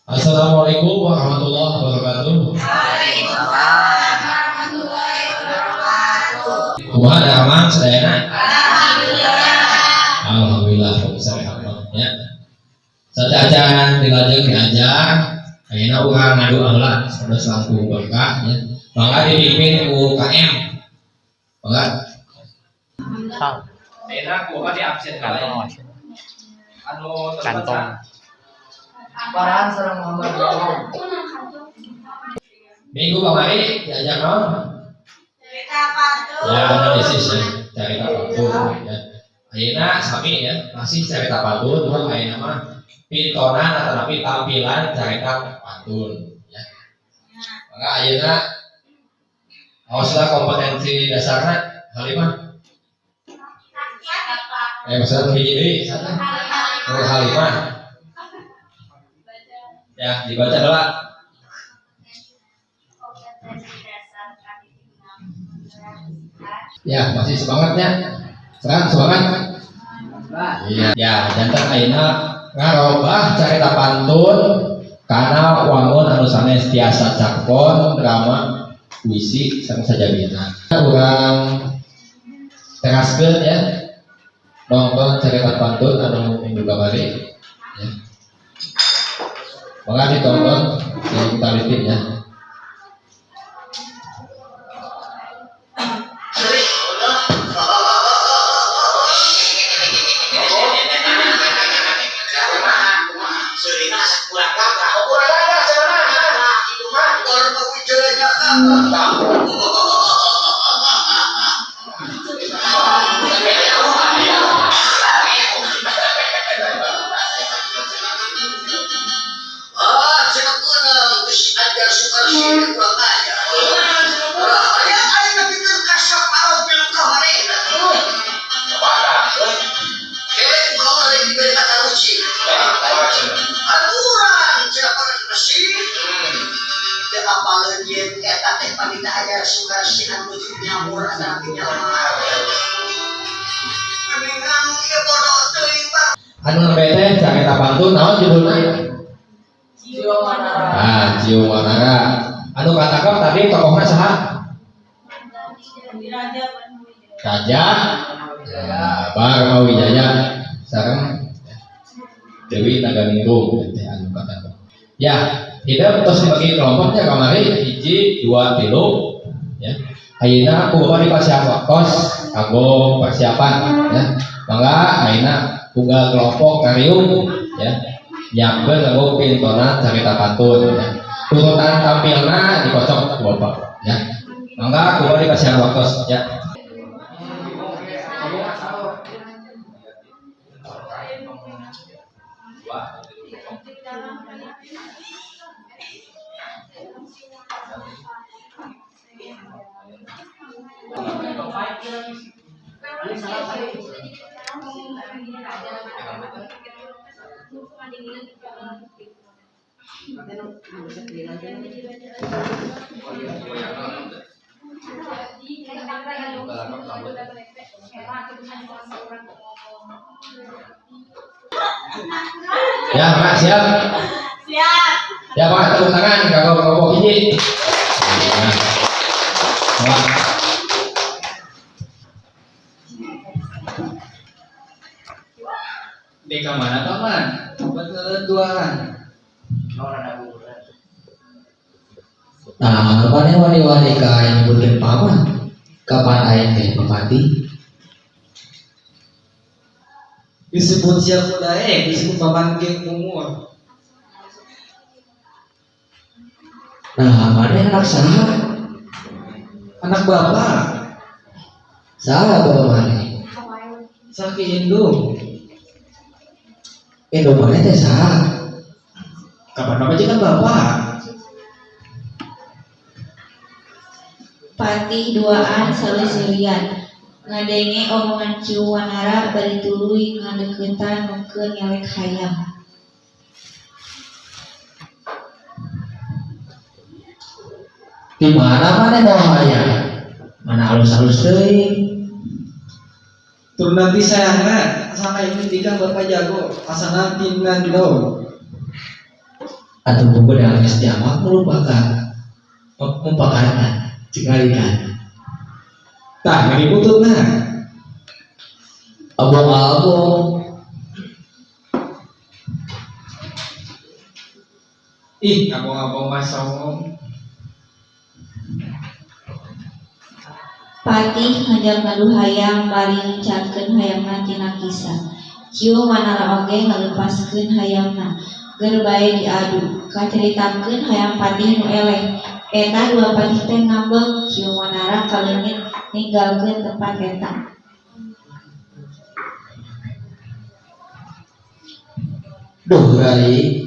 Assalamualaikum warahmatullahi wabarakatuh. Waalaikumsalam warahmatullahi wabarakatuh. Kumaha daramang sadayana? Alhamdulillah. Alhamdulillah bisa rehat ya. Sateuacan dilajeng diajar, ayeuna urang ngadoa heula sados langkung berkah ya. Mangga dipimpin ku KM. Mangga. Ayeuna kumaha di absen? Kantong. Anu? Kantong. Farhan sareng Muhammad Yahoo. Minggu kamari diajar naon? Cerita pantun. Ya, analisis ya, carita pantun ya. Ayeuna sami ya, masih carita pantun, cuma ayeuna mah pintonan atau tampilan carita pantun ya. Maka ayeuna aoslah kompetensi dasarna Halimah. Eh, maksudnya hiji deui sana. Nur Halimah. Ya, dibaca dulu. Kompetensi dasar Ya, masih semangatnya. Serang semangat. Iya. Ya, janten ayeuna ngarobah carita pantun kana wangun anu sanes tiasa cakon, drama, puisi sareng sajabina. Urang teraskeun ya. Nonton carita pantun anu minggu kamari ya. Maka ditonton di taliti ya. Anu nembe teh carita pantun naon judulna? Ciung Wanara. Ah, Ciung Wanara. Anu katakep tadi tokohna saha? Raja ya, Barmawijaya sareng Dewi Naganingrum teh anu katakep. Ya, hidup terus dibagi kelompoknya kamari hiji, dua, tilu ya. Ayeuna ku bapak dipasihan waktos kanggo persiapan ya. Mangga ayeuna unggal kelompok ngariung ya. Nyiapkeun kanggo pintonan carita pantun ya. Urutan tampilna dikocok ku bapak ya. Mangga ku bapak dipasihan waktos ya. Ya, Pak, siap. Siap. Ya, Pak, tepuk tangan kanggo kelompok hiji. Ya. Pak. Di mana paman? Betul duaan. Nah, mana wani-wani ka nyebutkeun paman? Kapan aing teh bapati? Disebut siap daek, disebut paman geng umur. Nah, mana anak saha? Anak bapak, Saha bapak mana? Saki indung. Indung mana teh saha? Kapan bapak kan bapak? Patih duaan saleuserian ngadenge omongan Ciung Wanara bari tuluy ngadeuketan nu keur nyelek hayam. Di mana mana bawa hayam? Mana halus-halus teuing? Tur nanti sayangna sama ini dikang bapak jago, asana tinggal dong. Atuh bebeudang es jamak melupakan mempakarna cik ngalikan. Tah meni bututna. Abong-abong. Ih, abong-abong mah songong. Patih ngajak ngadu hayam bari ngincatkeun hayamna tina kisa. Ciung Wanara oge ngaleupaskeun hayamna, ger bae diadu. Kacaritakeun hayam patih nu eleh. Eta dua patih teh ngambek, Ciung Wanara kaleungit ninggalkeun tempat eta. Duh rai,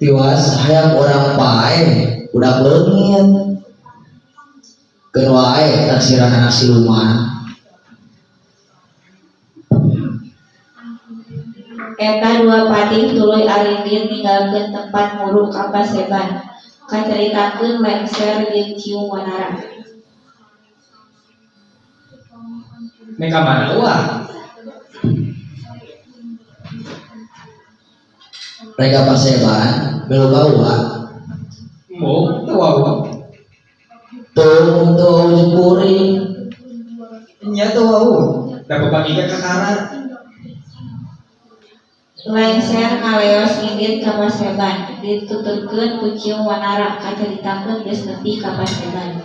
tiwas hayam urang paeh budak leungit. Keun wae taksiran anak siluman. Eta dua patih tuluy arindit ninggalkeun tempat muru ka paseban. Kacaritakeun Lengser jeung Ciung Wanara. Nek ka mana ulah? Rek ka paseban milu ka uwa. Embung teu wawuh. Teu teu jeung kuring. Nya teu wawuh, da papanggih kakara. Lengser ngaleos indit ka paseban, dituturkeun ku Ciung Wanara, kacaritakeun geus nepi ka paseban.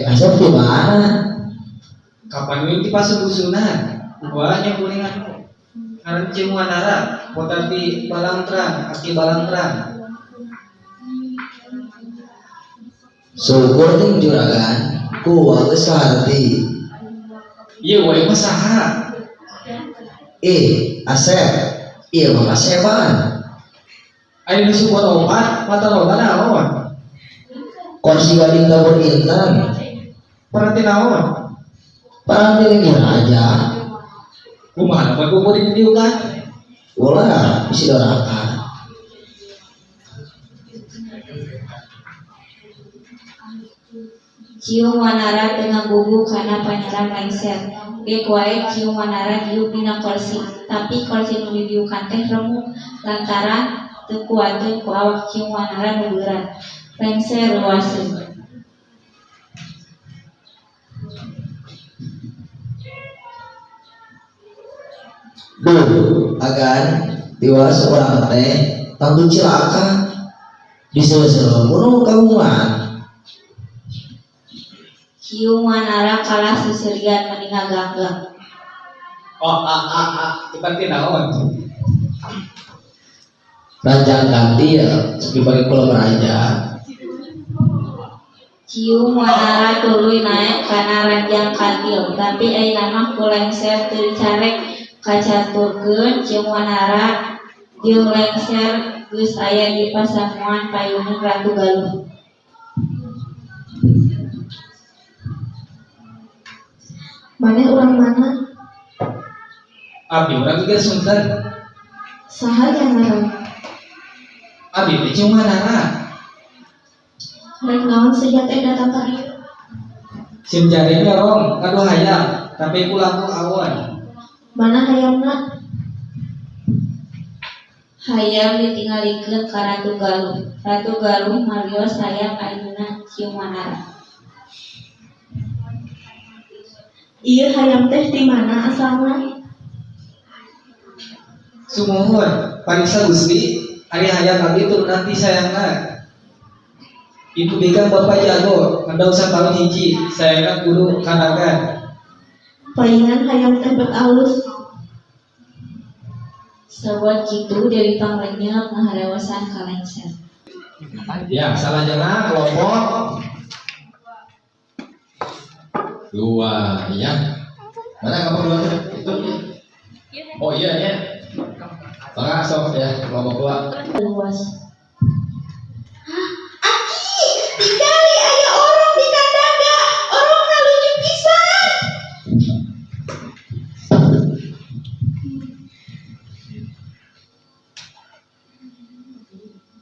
Asep di mana? Kapan we di pasubusunan? Uwa nya kuring anu. Ngaran Ciung Wanara, botar di Balangtrang, aki Balangtrang. Syukur ting juragan, ku uwa geus kaharti. Ieu wae mah saha? Asep, ieu mah paseban. Aya nu support opat, mata loba naon? Kursi gading tabur intan. Paranti naon? Paranti lagi raja. Kumaha lamun ku kuring didiukan? Ulah, bisi doraka. Ciung Wanara teu ngagugu kana panyeram Lengser. Geuk wae Ciung Wanara diuk dina korsi, tapi korsi nu didiukan teh remuk lantaran teu kuateun ku awak Ciung Wanara nu beurat. Lengser luaseun. Duh, agan tiwas urang teh tangtu cilaka diseuseuh bunuh kagungan. Ciung Wanara kalah seuseurian meni ngaganggang. Oh, a a a, cepat naon? Ranjang ganti ya, dibagi kula meraja. Ciung Wanara tuluy naek kana ranjang katil, tapi ayeuna mah ku Lengser teu dicarek. Kacaturkeun Ciung Wanara jeung Lengser geus aya di pasamuan payuneun Ratu Galuh. Maneh urang mana? Abdi urang Geger Sunter. Saha nya ngaran? Abdi teh Ciung Wanara. Rek naon sia teh datang ka dieu? Sim jari nyorong ngadu hayam, tapi ku laku awon. Mana hayamna? Hayam ditingalikeun ka Ratu Galuh. Ratu Galuh marios hayam ayuna Ciung Wanara. Ieu hayam teh ti mana asalna? Sumuhun, pariksa Gusti, ari hayam abdi turunan ti sayangna. Dipudikan Bapak Jago, ngendong sataun hiji, sayangna kudu kanagan. Paingan hayam teh bet alus. Sabot kitu Dewi Panglenyep ngaharewosan ka Lengser. Ya, salajengna kelompok 2 ya. Mana kelompok 2 tuh? Itu. Oh iya ya. Maka sok ya kelompok 2. Luas. Hah, Aki, tinggali aya orong di kandangna, orongna lucu pisan.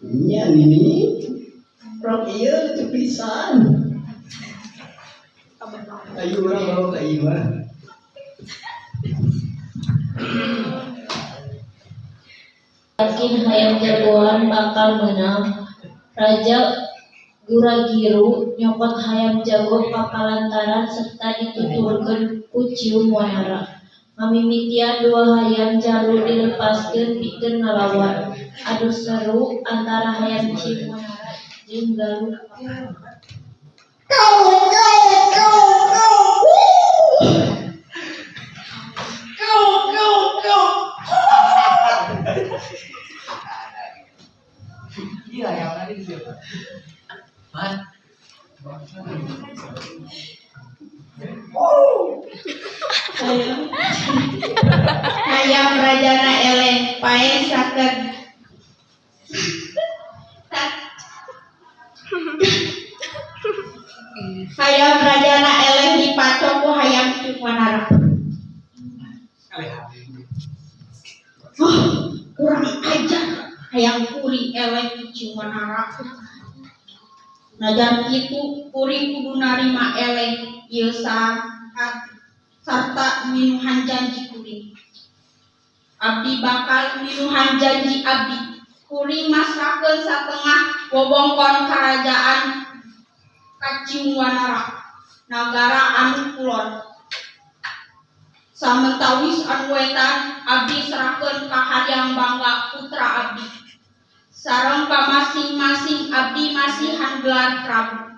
Nya nini, rok ieu lucu pisan. Ayo urang bawa ka imah. Yakin hayam jagoan bakal meunang, Raja Guragiru nyokot hayam jago ka palantaran serta dituturkeun ku Ciung Wanara. Ngamimitian dua hayam jalu dilepaskeun pikeun ngalawan. Adu seru antara hayam Ciung Wanara jeung Galuh Pakuan. Kau kau kau kau. Kau kau kau. Gila yang tadi siapa? Hayam rajana eleh paeh saket. Hayam rajana eleh dipacok ku hayam Ciung Wanara. Oh, kurang ajar hayam kuring eleh ku Ciung Wanara. Najan kitu kuring kudu narima eleh ieu sarta minuhan janji kuring. Abdi bakal minuhan janji abdi. Kuring masrahkeun satengah wewengkon karajaan ka Ciung Wanara, nagara anu kulon. Samentawis anu wetan abdi serahkeun ka Hayam Bangga putra abdi. Sareng ka masing-masing abdi masihan gelar Prabu.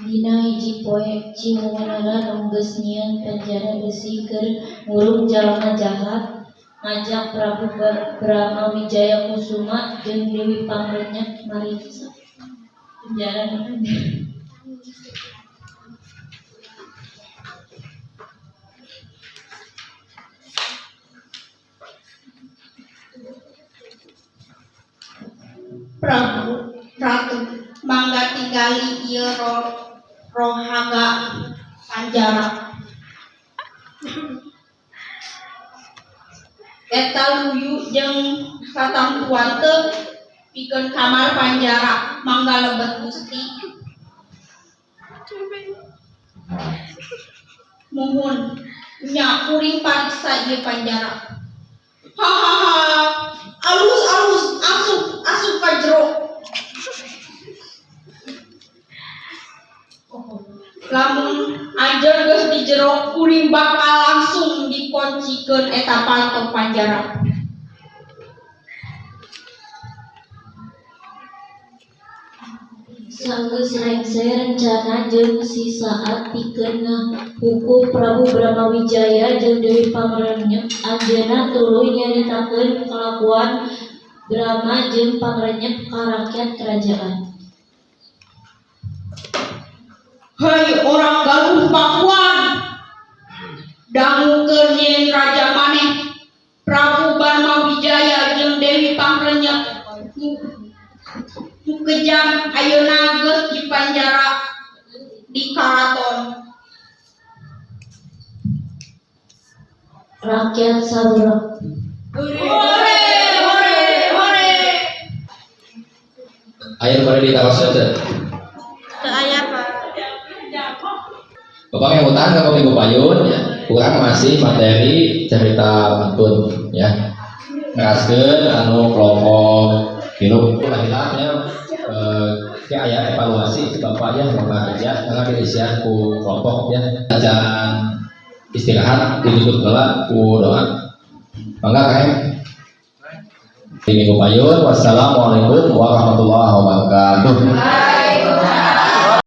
Dina hiji poe, Ciung Wanara nu geus nyieun penjara besi keur ngurung jalma jahat ngajak Prabu Brama Wijaya Kusuma jeung Dewi Pangrenyep mariksa penjara nu anyar. Prabu Ratu mangga tingali ieu rohaga panjara. Eta luyu jeung katamtuan teu pikeun kamar panjara mangga lebet Gusti. Muhun nya kuring pariksa ieu panjara. Hahaha, alus alus asup asup ka jero. Lamun anjeun geus di jero kuring bakal langsung dikuncikeun eta panto panjara. Sanggeus rengse rencana jeung sisaat pikeun ngahukum Prabu Brama Wijaya jeung Dewi Pangrenyep, anjeunna tuluy nyaritakeun kalakuan Brama jeung Pangrenyep ka rakyat kerajaan. Hei orang Galuh Pakuan, dangukeun yen raja maneh Prabu Brama Wijaya jeung Dewi Pangrenyep nu kejam ayeuna geus dipanjara di karaton. Rakyat sarurak. Hore hore hore. Aya nu bade ditaroskeun teu? Teu aya, Pak. Bapak yang utang ke minggu payun ya, kurang masih materi cerita pantun ya. Neraskeun anu kelompok tilu lahirnya ke aya evaluasi Bapak ya Bapak kerja karena diisian ku kelompok ya. Acan istirahat ditutup heula ku doa. Mangga kae. Di minggu payun, wassalamualaikum warahmatullahi wabarakatuh.